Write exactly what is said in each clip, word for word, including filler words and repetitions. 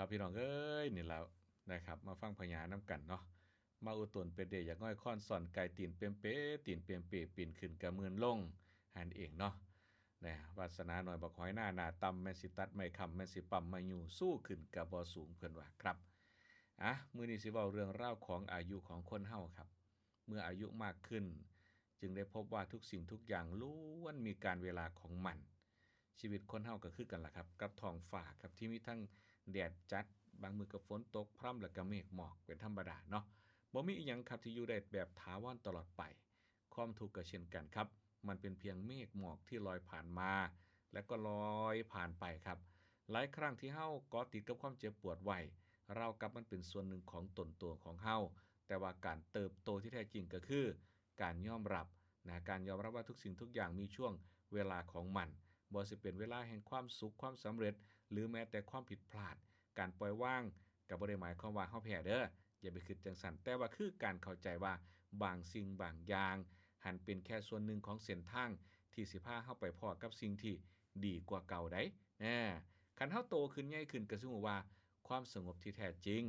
ครับพี่น้องเอ้ย นี่แหละนะครับ มาฟังพญานำกันเนาะ มาอุตนเป็นเดชอยากง่อยค้อนซ่อนไก่ตีนเปมเป ตีนเปมเป ปีนขึ้นกะเมินลง หันเองเนาะ นะ วาสนาหน่อยบักหอยหน้าหน้าต่ำ แม่นสิตัดไม้ค้ำ แม่นสิปั๊มไม้ยู้ สู้ขึ้นกะบ่สูง เพิ่นว่าครับ อ่ะ มื้อนี้สิเว้าเรื่องราวของอายุของคนเฮาครับ เมื่ออายุมากขึ้น จึงได้พบว่าทุกสิ่งทุกอย่างล้วนมีกาลเวลาของมัน ชีวิตคนเฮาก็คือกันล่ะครับ กับท้องฟ้าครับ ที่มีทั้งแดดจัด บางมื้อก็ฝนตกพรำ แล้วก็เมฆหมอกเป็นธรรมดาเนาะ บ่มีอิหยังครับที่อยู่ได้แบบถาวรตลอดไป ความทุกข์ก็เช่นกันครับ มันเป็นเพียงเมฆหมอกที่ลอยผ่านมา และก็ลอยผ่านไปครับ หลายครั้งที่เฮาเกาะติดกับความเจ็บปวดไว้ ราวกับมันเป็นส่วนหนึ่งของตนตัวของเฮา แต่ว่าการเติบโตที่แท้จริงก็คือ การยอมรับนะ การยอมรับว่าทุกสิ่งทุกอย่างมีช่วงเวลาของมัน บ่ว่าสิเป็นเวลาแห่งความสุข ความสำเร็จ หรือแม้แต่ความผิดพลาด การปล่อยวางก็บ่ได้หมายความว่าเฮาแพ้เด้อ อย่าไปคิดจั่งซั้น แต่ว่าคือการเข้าใจว่าบางสิ่งบางอย่าง หันเป็นแค่ส่วนหนึ่งของเส้นทางที่สิพาเฮาไปพ้อกับสิ่งที่ดีกว่าเก่าได๋ แหม คันเฮาโตขึ้นใหญ่ขึ้นก็สิฮู้ว่าความสงบที่แท้จริง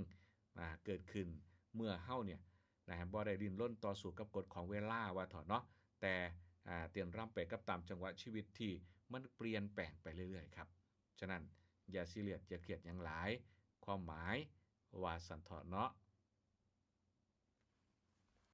อ่า เกิดขึ้นเมื่อเฮาเนี่ย นะฮะ บ่ได้ดิ้นรนต่อสู้กับกฎของเวลาว่าเถาะเนาะ แต่ อ่า เต้นรำไปกับตามจังหวะชีวิตที่มันเปลี่ยนแปลงไปเรื่อยๆ ครับ ฉะนั้นอย่าซีเรียส อย่าเครียดหยังหลาย ความหมายว่าซั้นเถาะเนาะ